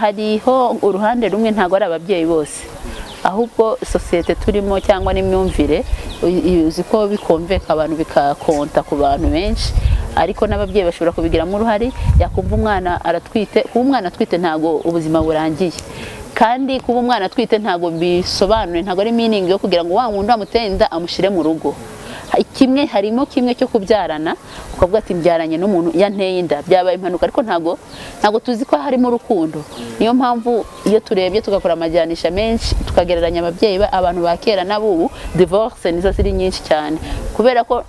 Hariho uruhande rumwe, ntabwo ari ababyeyi bose, ahubwo sosiyete turimo cyangwa n'imyumvire, uzi ko bikomveka abantu, bikakonta ku bantu benshi, ariko n'ababyeyi bashobora kubigiramo uruhare. Yakumva umwana aratwite, kuba umwana atwite ntabwo ubuzima burangiye, kandi kuba umwana atwite ntabwo bisobanuye, ntabwo ari meaning yo kugira ngo wa wundi wamuteye inda amushyire mu rugo. Kimwe harimo kimwe cyo kubyarana, ukavuga ati mbyaranye n'umuntu yanteye inda, byabaye impanuka, ariko ntabwo tuzi ko harimo urukundo. Niyo mpamvu iyo turebye tugakora amajyanisha menshi, tukagereranya ababyeyi, abantu ba kera n'abubu, divorce nizo ziri nyinshi cyane, kubera ko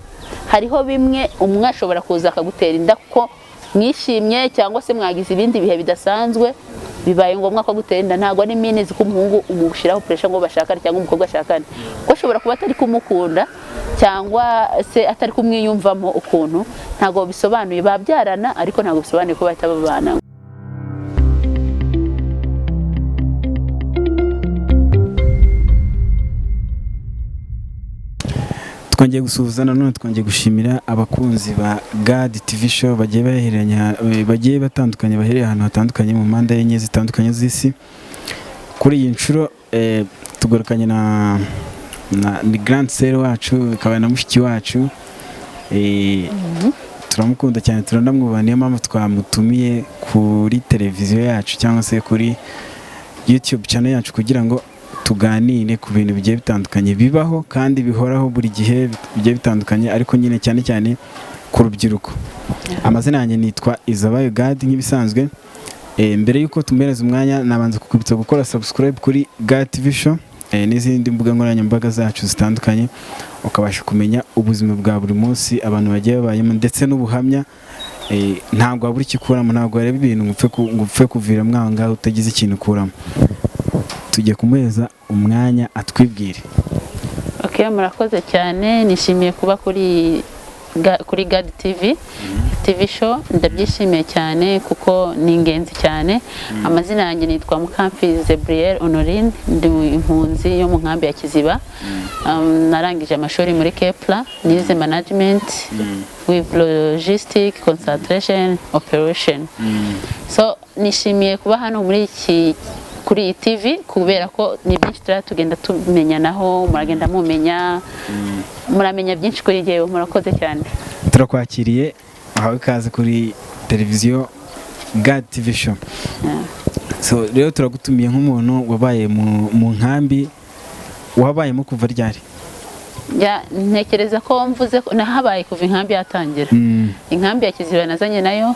hariho bimwe umwe ashobora kuza akagutera inda kuko mwishimye cyangwa se mwagize ibindi bihe bidasanzwe, bibaye ngombwa ko agutera inda. Ntabwo ari minizi ko umuhungu umushyiraho pressure ngo bashakane cyangwa umukobwa ashakane, kuko ashobora kuba atari kumukunda cyangwa se atari kumwiyumvamo ukuntu. Ntabwo bisobanuye, babyarana ariko ntabwo bisobanuye ko bahita babana. Twongeye gusuhuza nanone, twongeye gushimira abakunzi ba Gad TV Show bagiye bahereranya, bagiye batandukanye, baherereye ahantu hatandukanye mu mpande enye zitandukanye z'isi. Kuri iyi nshuro tugarukanye na ni grand sœur wacu, akaba na mushiki wacu, turamukunda cyane, turanamwubaha. Niyo mpamvu twamutumiye kuri televiziyo yacu cyangwa se kuri YouTube channel yacu kugira ngo tuganire ku bintu bigiye bitandukanye bibaho kandi bihoraho buri gihe, bigiye bitandukanye, ariko nyine cyane cyane ku rubyiruko. Amazina yanjye nitwa Izabayo Gad nk'ibisanzwe. Mbere y'uko tumuhereza umwanya, nabanza kukwibutsa gukora subscribe kuri Gad TV Show n'izindi mbuga nkoranyambaga zacu zitandukanye, ukabasha kumenya ubuzima bwa buri munsi abantu bagiye babayemo ndetse n'ubuhamya. Ntabwo wabura icyo ukuramo, ntabwo wareba ibintu ngo upfe kuviramo aho ngaho utagize ikintu ukuramo. Tugiye kumuhereza umwanya atwibwire. Okay, murakoze cyane. Nishimiye kuba kuri Gad TV Show, ndabyishimiye cyane kuko ni ingenzi cyane. Amazina yanjye nitwa Mukamfizi Brielle Honorine, ndi impunzi yo mu nkambi ya Kiziba. Narangije amashuri muri Kepler, nize management with logistic concentration operation. So nishimiye kuba hano muri iki kuri iyi TV kubera ko ni byinshi turaba tugenda tumenyanaho, muragenda mumenya, muramenya byinshi kuri jyewe. Murakoze cyane. Turakwakiriye, uhawe ikaze kuri televiziyo Gad TV Show. So rero turagutumiye nk'umuntu wabaye mu nkambi. Wabayemo kuva ryari? Ya, ntekereza ko mvuze ko nahabaye kuva inkambi yatangira. Inkambi ya Kiziba nazanye nayo,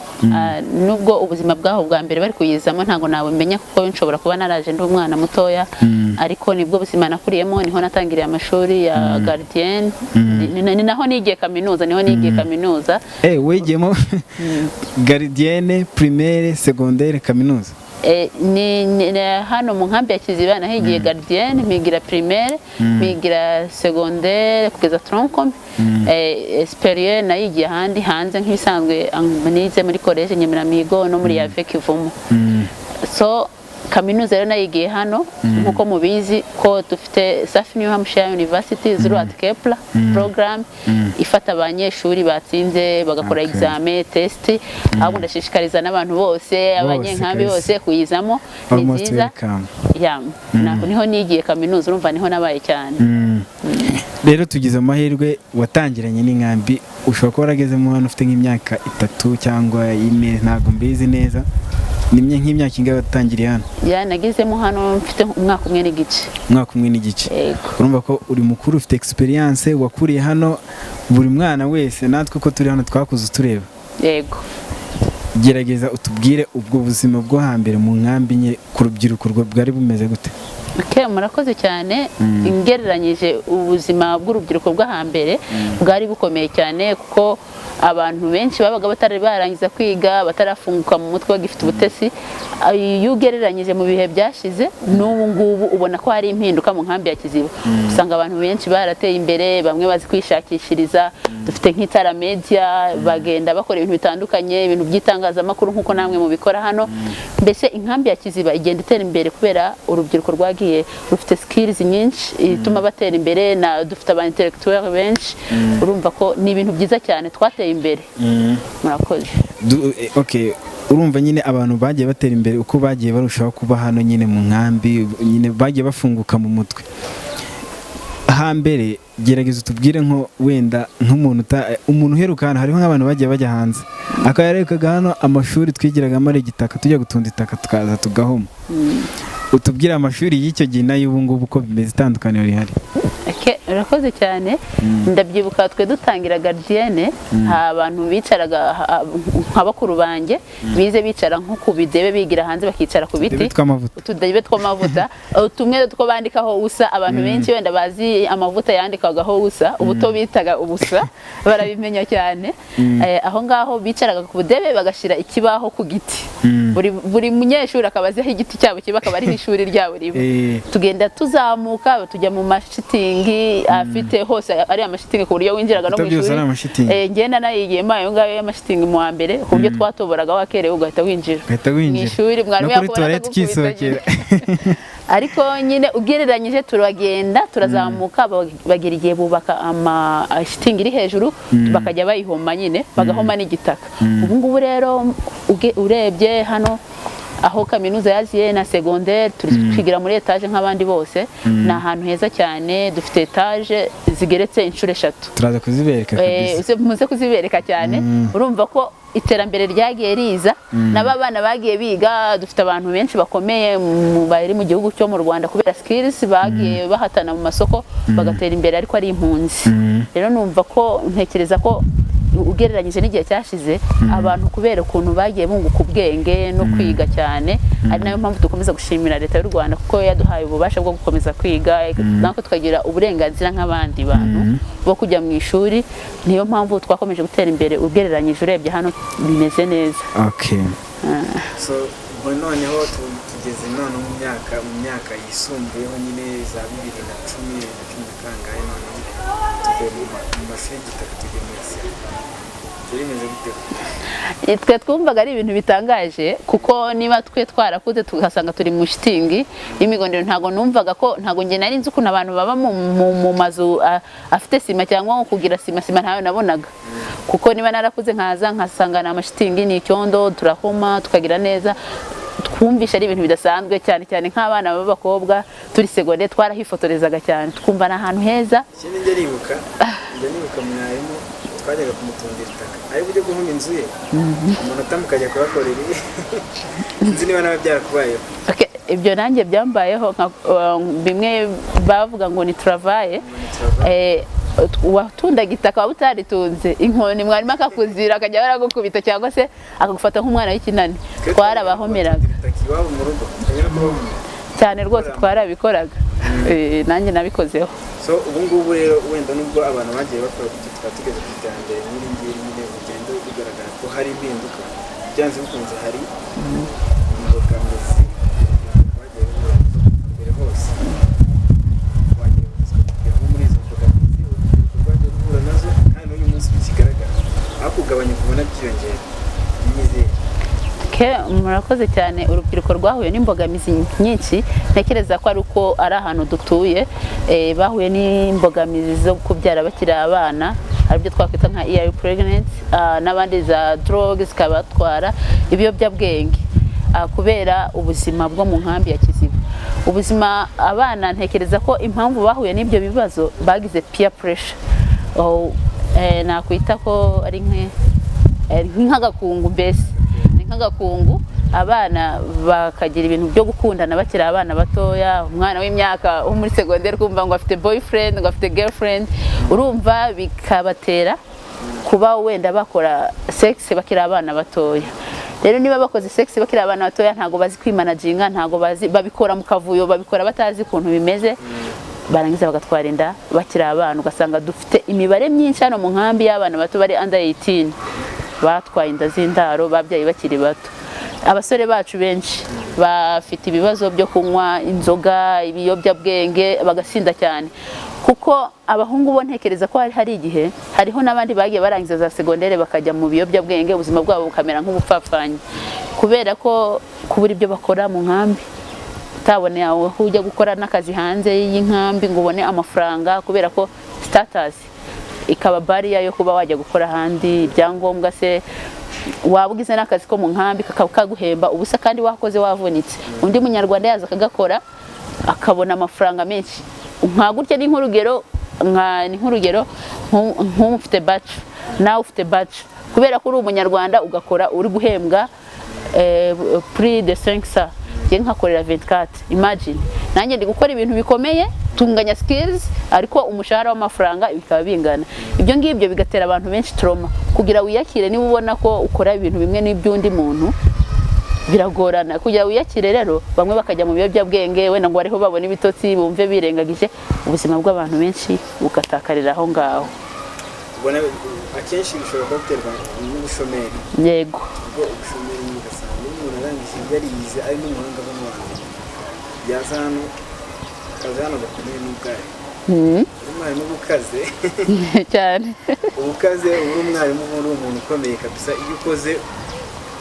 nubwo ubuzima bwaho bwa mbere bari kuyizamo ntabwo nabumenya, kuko nshobora kuba naraje ndi umwana mutoya, ariko nibwo buzima nakuriyemo, niho natangiriye amashuri ya gardienne, ni naho nigiye kaminuza, niho nigiye kaminuza. Wigiyemo gardienne, primaire, secondaire, kaminuza? Ni hano mu nkambi ya Kiziba nahigiye gardienne, mpigira primaire, mpigira secondaire kugeza tronc commun. Supérieur nayigiye ahandi hanze nk'ibisanzwe, nize muri collège Nyemeramihigo no muri Yave Kivumu. So kaminuza rero nayigiye hano, nkuko mubizi ko dufite Safi New Hampshire University Zuru at Kepler program ifata abanyeshuri batsinze bagakora examen test. Ahubwo ndashishikariza n'abantu bose, abanyenkambi bose kuyizamo, ni Almost nziza. welcome. Ya, niho nigiye kaminuza, urumva niho nabaye cyane. Rero tugize amahirwe watangiranye n'inkambi, ushobora kuba waragezemo hano ufite nk'imyaka 3 cyangwa 4, ntabwo mbizi neza. Ni nk'imyaka ingahe watangiriye hano? Ya, nagezemo hano mfite umwaka umwe n'igice. Umwaka umwe n'igice. Yego. Urumva ko uri mukuru, ufite experience, wakuriye hano. Buri mwana wese natwe uko turi hano twakuze tureba. Yego. Gerageza utubwire ubwo buzima bwo hambere mu nkambi nye ku rubyiruko rwo bwari bumeze gute? Okay, murakoze cyane. Ngereranyije ubuzima bw'urubyiruko bwo hambere, bwari bukomeye cyane, kuko abantu benshi babaga batari barangiza kwiga, batarafunguka mu mutwe, bagifite ubutesi. Iyo ugereranyije mu bihe byashize n'ubu ngubu, ubona ko hari impinduka mu nkambi ya Kiziba. Usanga abantu benshi barateye imbere, bamwe bazi kwishakishiriza. Dufite nk'Itara Media, bagenda bakora ibintu bitandukanye, ibintu by'itangazamakuru nk'uko namwe mubikora hano. Mbese inkambi ya Kiziba igenda itera imbere kubera urubyiruko rwagiye rufite skills nyinshi ituma batera imbere, na dufite aba intellectuel benshi. Urumva ko ni ibintu byiza cyane, twateye imbere. Murakoze. Okay. Urumva nyine abantu bagiye batera imbere uko bagiye barushaho kuba hano nyine mu nkambi, nyine bagiye bafunguka mu mutwe. Hambere, gerageza utubwire nko wenda nk'umuntu umuntu uheruka hano, hariho nk'abantu bagiye bajya hanze akaba yarerukaga hano, amashuri twigiragamo ari igitaka, tujya gutunda itaka tukaza tugahoma. Utubwire amashuri y'icyo gihe n'ay'ubu ngubu uko bimeze, itandukaniro rihari. Okay, urakoze cyane. Ndabyibuka twe dutangira gardienne, nta abantu bicaraga, nka bakuru banjye bize bicara nko ku bidebe, bigira hanze bakicara ku biti. Udebe tw'amavuta. Utudebe tw'amavuta, tumwe two bandikaho usa. Abantu benshi wenda bazi amavuta yandikagaho usa, ubuto bitaga ubusa, barabimenya cyane. Aho ngaho bicaraga ku budebe, bagashyira ikibaho ku giti. Buri munyeshuri akaba azi aho igiti cyabo kiba, akaba ariho ishuri ryabo riba. Tugenda tuzamuka tujya mu mashitingi afite hose ari amashitingi, ku buryo winjiraga no mu Ibikuta byose ishuri. ari amashitingi. Ngenda nayigiyemo ayo ngayo y'amashitingi mu wa mbere, ku buryo twatoboraga wakerewe ugahita winjira Ugahita winjira. mu ishuri, mwarimu No kuri yakubona toilette akagukubita ukisohokera. nyine. Ariko nyine ugereranyije turagenda turazamuka, bagera igihe bubaka ama shitingi iri hejuru, bakajya bayihoma nyine, bagahoma n'igitaka. Ubu ngubu rero urebye hano aho kaminuza yaziye na segonderi, turi kwigira muri etaje nk'abandi bose. Ni ahantu heza cyane, dufite etaje zigeretse inshuro 3. Turaza kuzibereka kabisa. Muze kuzibereka cyane. Urumva ko iterambere ryagiye riza, n'aba bana bagiye biga, dufite abantu benshi bakomeye bari mu gihugu cyo mu Rwanda kubera skills, bagiye bahatana mu masoko bagatera imbere, ariko ari impunzi. Rero numva ko, ntekereza ko ugereranyije n'igihe cyashize, abantu kubera ukuntu bagiye bunguka ubwenge no kwiga cyane, ari nayo mpamvu dukomeza gushimira Leta y'u Rwanda kuko yaduhaye ububasha bwo gukomeza kwiga, natwe tukagira uburenganzira nk'abandi bantu bwo kujya mu ishuri. Niyo mpamvu twakomeje gutera imbere. Ugereranyije, urebye hano bimeze neza. Okay. So ubwo noneho tugeze none mu myaka yisumbuyeho nyine, za 2010, 2010 na kangahe, noneho tuvuye mu mashuri y'igitaka tugiye muri sima. Byari bimeze gute? Twe twumvaga ari ibintu bitangaje, kuko niba twe twarakuze tugasanga turi mu shitingi y'imigondero, ntabwo numvaga ko, ntabwo njye nari nzi ukuntu abantu baba mu mazu afite sima cyangwa nko kugira sima. Sima ntayo nabonaga, kuko niba narakuze nkaza nkasanga ni amashitingi, ni icyondo, turahoma tukagira neza, twumvisha ari ibintu bidasanzwe cyane cyane nk'abana b'abakobwa turi segonderi, twarahifotorezaga cyane, twumva ni ahantu heza. Ikindi njya nibuka mwarimu twajyaga kumutundira itaka ari bujye guhoma inzu ye, umunota mukajya kuhakorera ibi. Sinzi niba nawe byarakubayeho. Okay, ibyo nanjye byambayeho, bimwe bavuga ngo ni travail. Watundaga itaka, waba utaritunze inkoni, mwarimu akakuzira, akajya baragukubita cyangwa se akagufata nk'umwana w'ikinani. Twarabahomeraga. Gutundira itaka iwabo mu rugo, tukajya no kubahomera. Cyane rwose, twarabikoraga. Nanjye nabikozeho. So ubu ngubu rero, wenda nubwo abantu bagiye bakora gutyo, tukaba tugeze ku iterambere nk'iri ngiri nyine, bigenda bigaragara ko hari impinduka, byanze bikunze hari imbogamizi bagiye bahura nazo mbere hose. Wagerageza ukatubwira nko muri izo mbogamizi urubyiruko rwagiye ruhura nazo kandi n'uyu munsi bikigaragara, aho kugabanya kubona byiyongera, ni izihe? Okay, murakoze cyane. Urubyiruko rwahuye n'imbogamizi nyinshi, ntekereza ko ari uko ari ahantu dutuye. Bahuye n'imbogamizi zo kubyara bakiri abana, aribyo twakwita nka early pregnancy, n'abandi za drogue zikabatwara, ibiyobyabwenge, kubera ubuzima bwo mu nkambi ya Kiziba. Ubuzima abana, ntekereza ko impamvu bahuye n'ibyo bibazo, bagize peer pressure. Oh, nakwita ko ari nk'agakungu mbese, ni nk'agakungu. Abana bakagira ibintu byo gukundana bakiri abana batoya. Umwana w'imyaka wo muri segonderi kumva ngo afite boyfriend, ngo afite girlfriend, urumva bikabatera kuba wenda bakora sex bakiri abana batoya. Rero niba bakoze sex bakiri abana batoya, ntabwo bazi kwimanaginga, ntabwo bazi, babikora mu kavuyo, babikora batazi ukuntu bimeze, barangiza bagatwara inda bakiri abana. Ugasanga dufite imibare myinshi hano mu nkambi y'abana bato bari under 18 batwaye inda z'indaro, babyaye bakiri bato. Abasore bacu benshi bafite ibibazo byo kunywa inzoga, ibiyobyabwenge, bagasinda cyane, kuko abahungu bo ntekereza ko hari igihe hariho n'abandi bagiye barangiza za segondere bakajya mu biyobyabwenge, ubuzima bwabo bukamera nk'ubupfapfanye kubera ko kubura ibyo bakora mu nkambi, utabona aho ujya gukora n'akazi hanze y'inkambi ngo ubone amafaranga, kubera ko status ikaba barrier yo kuba wajya gukora ahandi, ibyangombwa se. Waba ugize n'akazi ko mu nkambi kakaba kaguhemba ubusa kandi wakoze wavunitse, undi munyarwanda yaza akagakora akabona amafaranga menshi. Nka gutya ni nk'urugero, nk'ubu ufite bacu, nawe ufite bacu, kubera ko uri umunyarwanda ugakora uri guhembwa plus de 500, njye nkakorera 24. Imagine, nanjye ndi gukora ibintu bikomeye, tunganya skills, ariko umushahara w'amafaranga bikaba bingana. Ibyo ngibyo bigatera abantu benshi trauma. Kugira wiyakire, niba ubona ko ukora ibintu bimwe n'iby'undi muntu, biragorana kugira wiyakire. Rero bamwe bakajya mu biyobyabwenge, wenda ngo ariho babona ibitotsi, bumve birengagije ubuzima bw'abantu benshi, bugatakarira aho ngaho. Ubona akenshi bishobora kuba biterwa n'ubushomeri? Yego. Ubwo ubushomeri nyine, ugasanga iyo umuntu arangije yarize, ari n'umuhanga wo mu wa mbere, yaza hano, akazi hano gakomeye n'ubwarimu. Uri umwarimu uba ukaze. Cyane. Uba ukaze, uba uri umwarimu, uba uri umuntu ukomeye kabisa. Iyo ukoze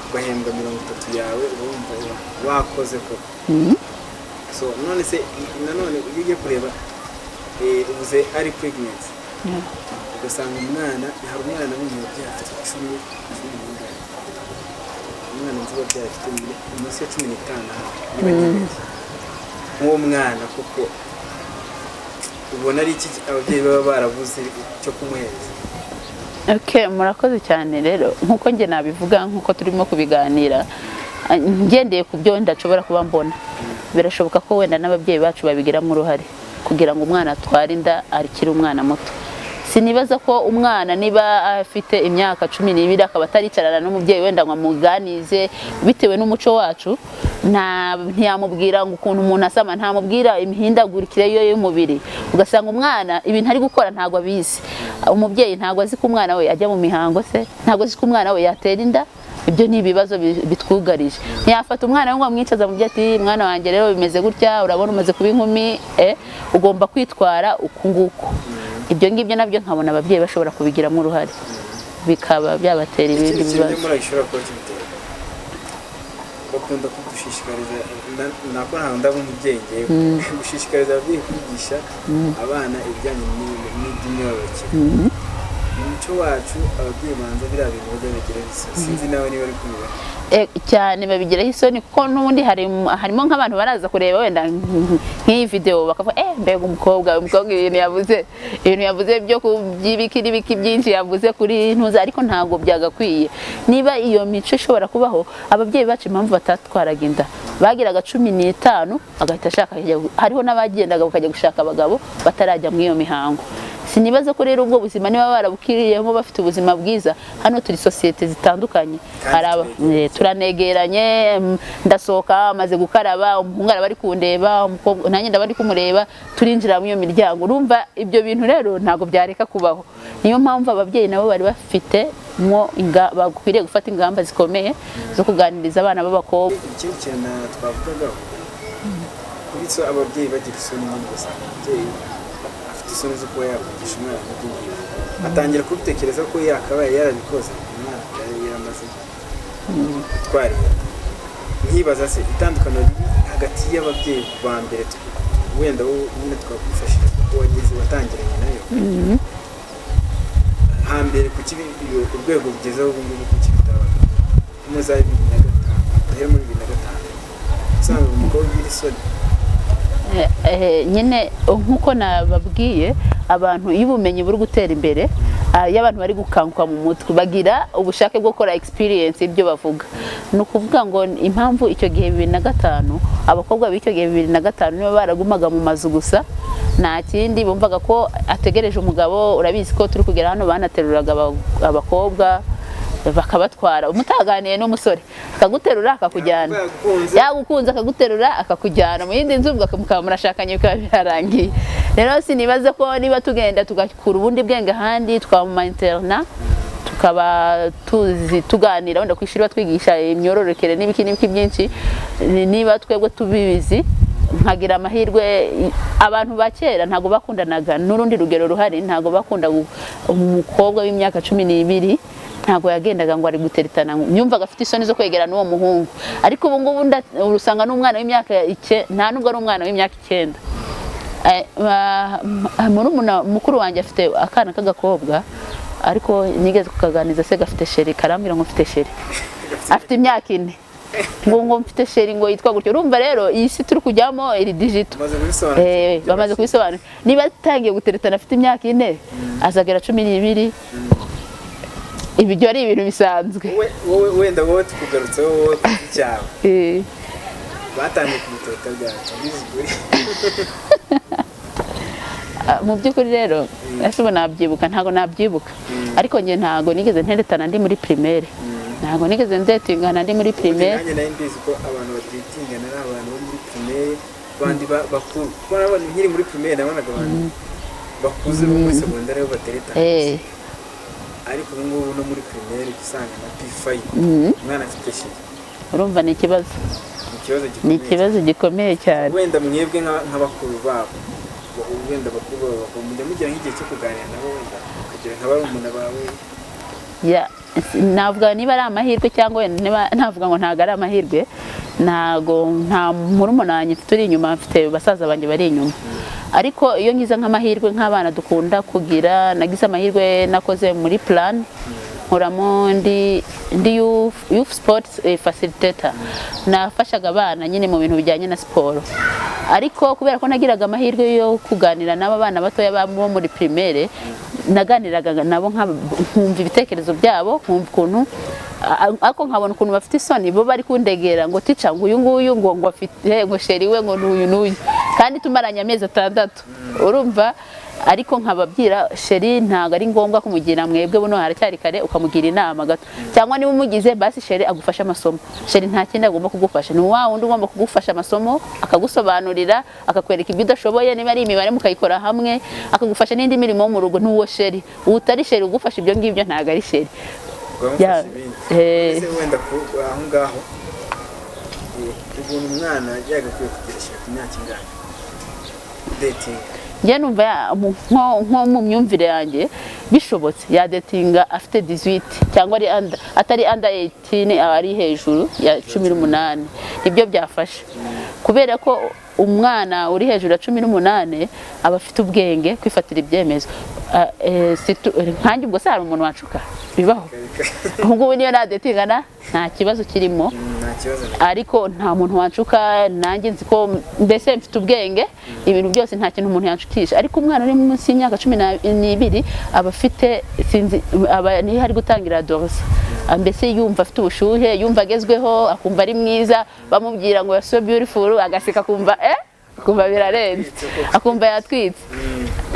ugahembwa 30 yawe, uba wumva wakoze koko. So none se nanone iyo ugiye kureba, ubuze ari pregnancy, ugasanga umwana, hari umwana w'umuntu afite 10, 10 n'ingahe, umwana nzi wabyaye afite munsi ya 15 hano, niba ntibeshye. Nk'uwo mwana koko ubona ari iki ababyeyi baba barabuze cyo kumuhereza? Okay, murakoze cyane. Rero nkuko njye nabivuga, nkuko turimo kubiganira, ngendeye ku byo ndashobora kuba mbona, birashoboka ko wenda n'ababyeyi bacu babigiramo uruhare kugira ngo umwana atware inda akiri umwana muto. Sinibaza ko umwana niba afite imyaka 12 akaba ataricarana n'umubyeyi wenda ngo amuganize, bitewe n'umuco wacu, ntiyamubwira ngo ukuntu umuntu asama, ntamubwira imihindagurikire ye y'umubiri. Ugasanga umwana ibintu ari gukora ntabwo abizi. Umubyeyi ntabwo azi ko umwana we ajya mu mihango se, ntabwo azi ko umwana we yatera inda. Ibyo ni ibibazo bitwugarije. Ntiyafata umwana we ngo amwicaze amubwire ati: "Mwana wanjye, rero bimeze gutya, urabona umaze kuba inkumi, ugomba kwitwara uku nguku." Ibyo ngibyo nabyo nkabona ababyeyi bashobora kubigiramo uruhare, bikaba byabatera ibindi Ikindi kintu bibazo. muri gishobora kuba kibitera, bakunda kudushishikariza, nako ntabwo ndaba umubyeyi ngewe, gushishikariza ababyeyi kwigisha abana ibijyanye n'iby'imyororokere. Mu muco wacu ababyeyi banza biriya bintu bajya bagiraho isoni. Sinzi nawe niba ari kubibona. Cyane, babigiraho isoni, kuko n'ubundi harimo nk'abantu baraza kureba wenda nk'iyi video bakavuga: "Mbega umukobwa, ibintu yavuze byo ku by'ibiki n'ibiki byinshi yavuze kuri ntuza." Ariko ntabwo byagakwiye. Niba iyo mico ishobora kubaho, ababyeyi bacu impamvu batatwaraga inda, bagiraga 15 agahita ashaka hariho n'abagendaga bakajya gushaka abagabo batarajya muri iyo mihango. Sinibaza ko rero ubwo buzima niba barabukiriyemo bafite ubuzima bwiza. Hano turi sosiyete zitandukanye. Kandi Hari turanegeranye, ndasohoka maze gukaraba, umuhungu araba ari kundeba, umukobwa nanjye ndaba ndi kumureba, turinjira muri iyo miryango. Urumva ibyo bintu rero ntabwo byareka kubaho. Niyo mpamvu ababyeyi nabo bari bafite mo bakwiriye gufata ingamba zikomeye zo kuganiriza abana b'abakobwa. Ikindi kintu twavugagaho kuri so, ababyeyi bagira isoni nyine, ugasanga umubyeyi afite isoni zo kuba yakwigisha umwana nk'ibyo ngibyo, atangira kubitekereza ko yakabaye yarabikoze umwana yari yaramaze gutwara inda. Nkibaza se itandukaniro riri hagati y'ababyeyi ba mbere, wenda wowe nyine twakwifashije kuko wageze watangiranye nayo hambere, kuki urwego rugezeho ubu ngubu kuki bitabaga muri za 2005? Duhere muri 2005, usanga umukobwa ugira isoni. Nyine nk'uko nababwiye, abantu iyo ubumenyi buri gutera imbere, iyo abantu bari gukanguka mu mutwe, bagira ubushake bwo gukora experience ibyo bavuga. Ni ukuvuga ngo impamvu icyo gihe 2005, abakobwa b'icyo gihe 2005 niba baragumaga mu mazu gusa, nta kindi bumvaga ko ategereje umugabo. Urabizi ko turi kugera hano banateruraga abakobwa bakabatwara, umutaganiye n'umusore akaguterura akakujyana. Yagukunze. Yagukunze akaguterura akakujyana mu yindi nzu, mukaba murashakanye, bikaba birarangiye. Rero sinibaza ko niba tugenda tugakura ubundi bwenge ahandi, tukaba mu ma internat, tukaba tuzi tuganira wenda ku ishuri batwigisha imyororokere n'ibiki n'ibiki byinshi, niba twebwe tubizi, nkagira amahirwe, abantu ba kera ntabwo bakundanaga n'urundi rugero ruhari, ntabwo bakundaga umukobwa w'imyaka 12, ntabwo yagendaga ngo ari guteretana, yumvaga afite isoni zo kwegerana n'uwo muhungu. Ariko ubu ngubu usanga n'umwana w'imyaka nta nubwo ari umwana w'imyaka 9. Murumuna mukuru wanjye afite akana k'agakobwa. Ariko nigeze kukaganiza se gafite chéri, karambwira ngo mfite chéri afite imyaka 4, ngo mfite chéri ngo yitwa gutyo. Urumva rero iyi si turi kujyamo iri digital. Bamaze kubisobanura. Bamaze kubisobanura. Niba atangiye guteretana afite imyaka 4, azagera 12, ibyo ari ibintu bisanzwe. Wowe wenda, wowe tukugarutseho, wowe ku giti cyawe, batangiye kumutereta ryari? Tubwize ukuri. Mu by'ukuri rero ese ubu nabyibuka? Ntabwo nabyibuka, ariko njye ntabwo nigeze nteretana ndi muri primaire, ntabwo nigeze ndetingana ndi muri Ubundi primaire. Nanjye nari mbizi ko abantu badetingana ari abantu bo muri primaire, bandi bakuru, kuko nabona nkiri muri primaire nabonaga abantu bakuze bo muri segonderi aribo batereta. Ariko ubu ngubu no muri primaire ujya usanga na P5 umwana afite chéri. Urumva ni ikibazo. Ni ikibazo Ni gikomeye. ikibazo gikomeye cyane. Wenda mwebwe nk'abakuru babo, wenda bakuru babo bakuru, mujya mugira nk'igihe cyo kuganira nabo, wenda ukagira nka barumuna bawe? Ya, navuga niba ari amahirwe cyangwa wenda niba navuga ngo ntabwo ari amahirwe, ntago nta murumuna wanjye mfite uri inyuma, mfite basaza banjye bari inyuma. Ariko iyo ngize nk'amahirwe, nk'abana dukunda kugira, nagize amahirwe nakoze muri Plan, nkoramo ndi youth sports facilitator, nafashaga abana nyine mu bintu bijyanye na siporo. Ariko kubera ko nagiraga amahirwe yo kuganira n'aba bana batoya bo muri primaire, naganiraga nabo nkumva ibitekerezo byabo, nkumva ukuntu ariko nkabona ukuntu bafite isoni, bo bari kundegera ngo tica, ngo uyu nguyu ngo afite ngo chéri we ngo n'uyu n'uyu, kandi tumaranye amezi 6, urumva. Ariko nkababwira, chéri ntabwo ari ngombwa kumugira mwebwe buno, haracyari kare, ukamugira inama gato, cyangwa niba umugize basi chéri agufasha amasomo. Chéri nta kindi agomba kugufasha, ni wa wundi ugomba kugufasha amasomo, akagusobanurira, akakwereka ibyo udashoboye, niba ari imibare mukayikora hamwe, akagufasha n'indi mirimo yo mu rugo, n'uwo chéri. Utari chéri ugufasha ibyo ngibyo ntabwo ari chéri. Bamufasha ibindi. Ese wenda aho ngaho, ubuntu umwana yagakwiye kugira chéri ku myaka ingahe, dating? Njye numva nko mu myumvire yanjye, bishobotse yadetinga afite 18 cyangwa ari under, atari under 18, aba ari hejuru ya 18, nibyo byafasha, kubera ko umwana uri hejuru ya 18 aba afite ubwenge kwifatira ibyemezo. Nkanjye ubwo se hari umuntu wanshuka bibaho? Ubu ngubu niyo nadetingana nta kibazo kirimo. Nta kibazo na Ariko nta muntu wanshuka, nanjye nzi ko mbese mfite ubwenge, ibintu byose, nta kintu umuntu yanshukisha. Ariko umwana uri munsi y'imyaka 12 aba afite, sinzi, aba niyo ari gutangira adolescence, mbese yumva afite ubushuhe, yumva agezweho, akumva ari mwiza, bamubwira ngo so beautiful agaseka, akumva birarenze, akumva yatwitse.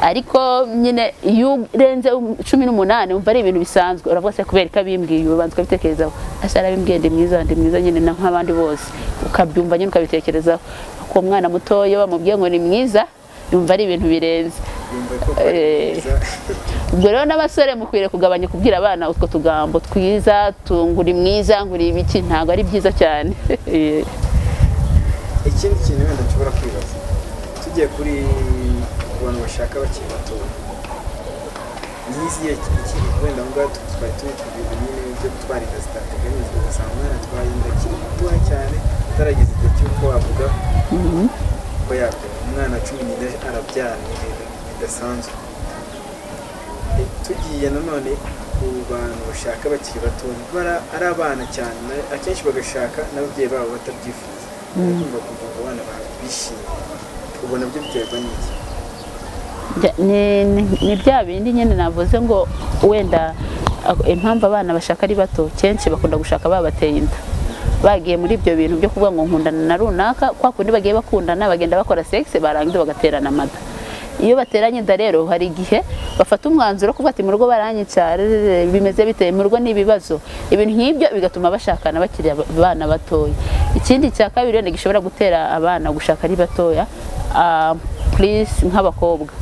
Ariko nyine iyo urenze 18 wumva ari ibintu bisanzwe, uravuga se kubera ko abimbwiye, ubanza ukabitekerezaho, ese arabimbwiye, ndi mwiza, ndi mwiza nyine na nk'abandi bose, ukabyumva nyine ukabitekerezaho. Uwo mwana muto iyo bamubwiye ngo ni mwiza yumva ari ibintu birenze. Yumva ko ari mwiza. Ubwo rero n'abasore mukwiriye kugabanya kubwira abana utwo tugambo twiza, ngo uri mwiza, ngo uri ibiki, ntabwo ari byiza cyane. Ikindi kintu wenda nshobora kwibaza, tugiye kuri ku bantu bashaka bakiri batoya, n'izihe wenda aho ngaho twari turi ku bintu nyine byo gutwara inda zitateganyijwe, ugasanga umwana atwaye inda akiri mutoya cyane, atarageza igihe cy'uko wavuga ko yabyara. Umwana 14 arabyara, ni ibintu bidasanzwe. Tugiye nanone ku bantu bashaka bakiri batoya, ari abana cyane, akenshi bagashaka n'ababyeyi babo batabyifuza, kumva kumva ngo abana bishimye, ubona byo biterwa n'iki? Ni bya bindi nyine navuze ngo wenda impamvu abana bashaka ari bato, kenshi bakunda gushaka babateye inda, bagiye muri ibyo bintu byo kuvuga ngo nkundana na runaka, kwa kundi bagiye bakundana, bagenda bakora sex, barangiza bagaterana amada. Iyo bateranye inda rero, hari igihe bafata umwanzuro wo kuvuga ati mu rugo baranyica, rerere, bimeze bite mu rugo, ni ibibazo, ibintu nk'ibyo bigatuma bashakana bakiri abana batoya. Ikindi cya kabiri wenda gishobora gutera abana gushaka ari batoya, please, nk'abakobwa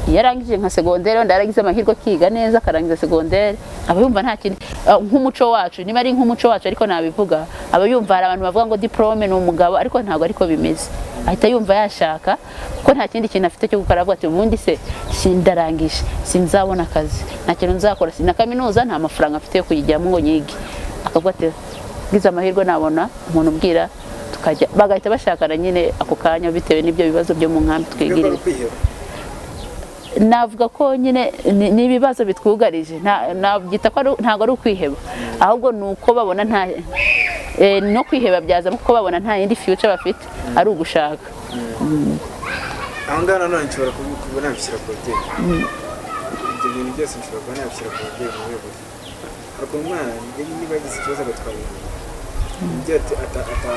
iyo arangije nka segonderi, wenda yaragize amahirwe akiga neza akarangiza segonderi, aba yumva nta kindi, nk'umuco wacu, niba ari nk'umuco wacu ariko nabivuga, aba yumva, hari abantu bavuga ngo diplôme ni umugabo, ariko ntabwo ariko bimeze. Ahita yumva yashaka kuko nta kindi kintu afite cyo gukora, avuga ati ubundi se sindarangije, sinzabona akazi, nta kintu nzakora, na kaminuza nta mafaranga mfite yo kuyijyamo ngo nyige, akavuga ati ngize amahirwe nabona umuntu ubwira tukajya, bagahita bashakana nyine ako kanya bitewe n'ibyo bibazo byo mu nkambi Biba twigirira. ari ukwiheba. Navuga ko nyine ni ibibazo bitwugarije. Nabyita ko ntabwo ari ukwiheba, ahubwo ni uko babona nta no kwiheba byazamo, kuko babona nta yindi future bafite ari ugushaka. Aho ngaho nanone nshobora kuba nabishyira ku babyeyi. Ibyo bintu byose nshobora kuba nabishyira ku babyeyi mu rwego hari ukuntu umwana niba yagize ikibazo agatwara ibintu, umubyeyi atabiha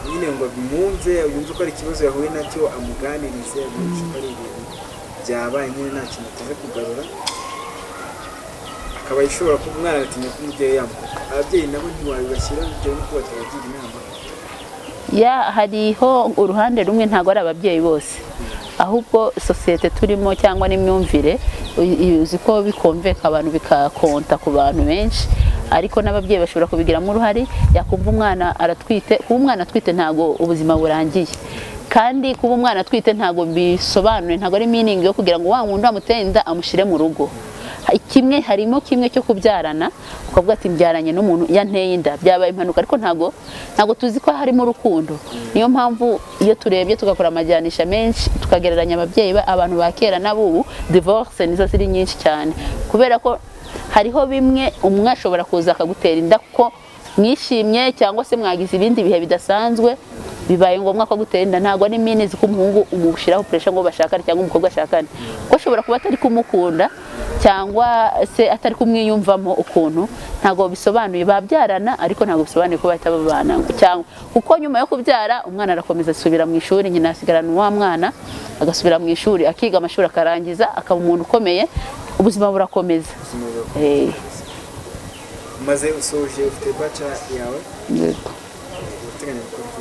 nyine ngo abimwumve, yumve ko ari ikibazo yahuye nacyo, amuganirize, amwumvishe ko ari ibintu byabaye nyine, nta kintu ateze kugarura, akaba ishobora kuba umwana agatinya ko umubyeyi yamukuka. Ababyeyi nabo ntiwabibashyira bitewe n'uko batabagira inama. Ya, hariho uruhande rumwe, ntabwo ari ababyeyi bose, ahubwo sosiyete turimo cyangwa n'imyumvire. Uzi ko bikonveka abantu, bikakonta ku bantu benshi, ariko n'ababyeyi bashobora kubigiramo uruhare. Yakumva umwana aratwite, kuba umwana atwite ntabwo ubuzima burangiye, kandi kuba umwana atwite ntabwo bisobanuye, ntabwo ari meaning yo kugira ngo wa wundi wamuteye inda amushyire mu rugo. Kimwe harimo kimwe cyo kubyarana, ukavuga ati mbyaranye n'umuntu yanteye inda, byabaye impanuka, ariko ntabwo tuzi ko harimo urukundo. Niyo mpamvu iyo turebye tugakora amajyanisha menshi, tukagereranya ababyeyi abantu ba kera n'abubu, divorce nizo ziri nyinshi cyane, kubera ko hariho bimwe umwe ashobora kuza akagutera inda kuko mwishimye cyangwa se mwagize ibindi bihe bidasanzwe, bibaye ngombwa ko agutera inda. Ntabwo ari minizi ko umuhungu umushyiraho pressure ngo bashakane cyangwa umukobwa ashakane, kuko ashobora kuba atari kumukunda cyangwa se atari kumwiyumvamo ukuntu. Ntabwo bisobanuye babyarana, ariko ntabwo bisobanuye ko bahita babana, cyangwa kuko nyuma yo kubyara umwana arakomeza asubira mu ishuri, nyina asigarana wa mwana, agasubira mu ishuri, akiga amashuri, akarangiza, akaba umuntu ukomeye, ubuzima burakomeza. Ubuzima burakomeza. Maze usoje ufite bachelor yawe? Yego. Urateganya gukora iki?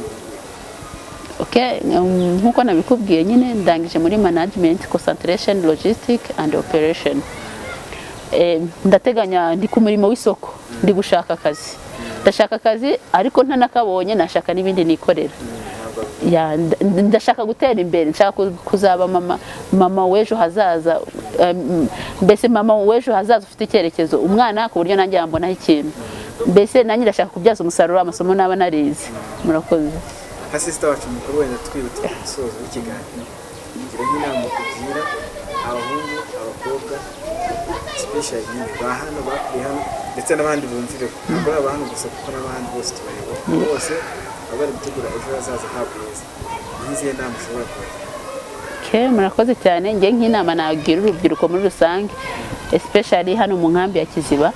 Okay, nkuko nabikubwiye nyine, ndangije muri management concentration logistic and operation. Ndateganya, ndi ku murimo w'isoko, ndi gushaka akazi, ndashaka akazi, ariko ntanakabonye nashaka n'ibindi nikorera. Ntabwo Ya, ndashaka gutera imbere, nshaka kuzaba mama w'ejo hazaza, mbese mama w'ejo hazaza ufite icyerekezo, umwana ku buryo nanjye yambonaho ikintu, mbese nanjye ndashaka kubyaza umusaruro amasomo naba narize. Murakoze. Nka sister wacu mukuru, wenda twihutira ku musozo w'ikiganiro, gira nk'inama ugira abahungu, abakobwa, especially nyine ba hano bakuriye hano, ndetse n'abandi bumvire ko ntabwo ari aba hano gusa, kuko n'abandi bose tubareba bose baba bari gutegura ejo hazaza habo heza. Ni izihe nama ushobora kubagira? Okay, murakoze cyane. Njye nk'inama nagira urubyiruko muri rusange, especially hano mu nkambi ya Kiziba,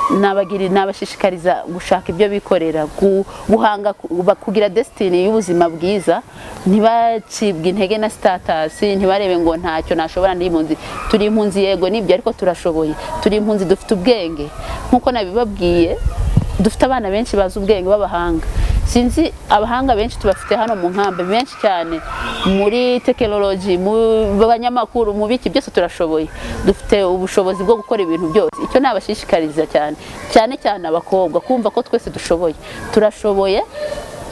nabagira, nabashishikariza gushaka ibyo bikorera, guhanga, kugira destiny y'ubuzima bwiza, ntibacibwe intege na status, ntibarebe ngo ntacyo nashobora, ndi impunzi. Turi impunzi, yego nibyo, ariko turashoboye. Turi impunzi, dufite ubwenge nkuko nabibabwiye, dufite abana benshi bazi ubwenge b'abahanga. Sinzi, abahanga benshi tubafite hano mu nkambi, benshi cyane muri tekinoloji, mu banyamakuru, mu biki byose. Turashoboye, dufite ubushobozi bwo gukora ibintu byose. Icyo nabashishikariza cyane cyane cyane abakobwa, kumva ko twese dushoboye, turashoboye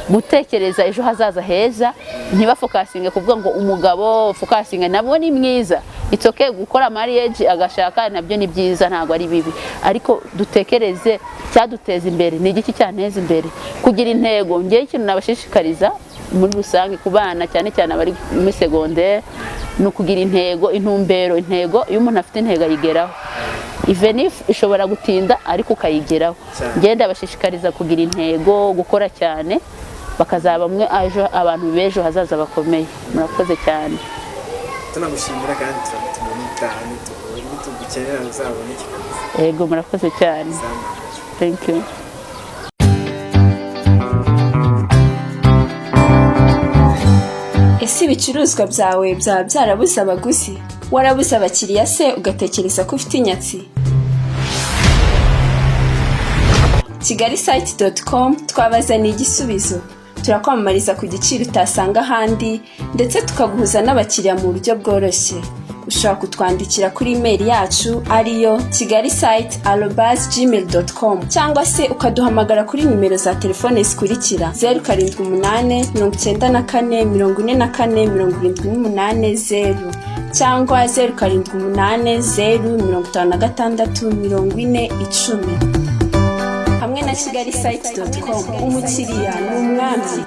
gutekereza ejo hazaza heza, ntibafokasinge kuvuga ngo umugabo fokasinge nabwo ni mwiza. It's okay gukora marriage, agashaka, nabyo ni byiza, ntabwo ari bibi, ariko dutekereze cyaduteza imbere, ni igiki cyanteza imbere, kugira intego. Ngewe ikintu nabashishikariza muri rusange ku bana, cyane cyane abari muri segonderi, ni ukugira intego, intumbero, intego. Iyo umuntu afite intego ayigeraho, even if ishobora gutinda, ariko ukayigeraho. Cyane. Ngenda bashishikariza kugira intego, gukora cyane, bakazaba bamwe ejo abantu b'ejo hazaza bakomeye. Murakoze cyane. Tunagushimira kandi turagutumira n'ubutaha, nitugukenera uzaboneke kabisa. Yego, murakoze cyane. Sama. Thank you. Ese ibicuruzwa byawe byaba byarabuze abaguzi? Warabuze abakiriya se ugatekereza ko ufite inyatsi? Kigali site .com twabazaniye igisubizo. Turakwamamariza ku giciro utasanga ahandi, ndetse tukaguhuza n'abakiriya mu buryo bworoshye. Ushobora kutwandikira kuri imeri yacu ariyo kigali site@gmail.com, cyangwa se ukaduhamagara kuri nimero za telefone zikurikira: 07894478 0 cyangwa 0780564010. Hamwe na Kigali site .com, umukiriya ni umwami.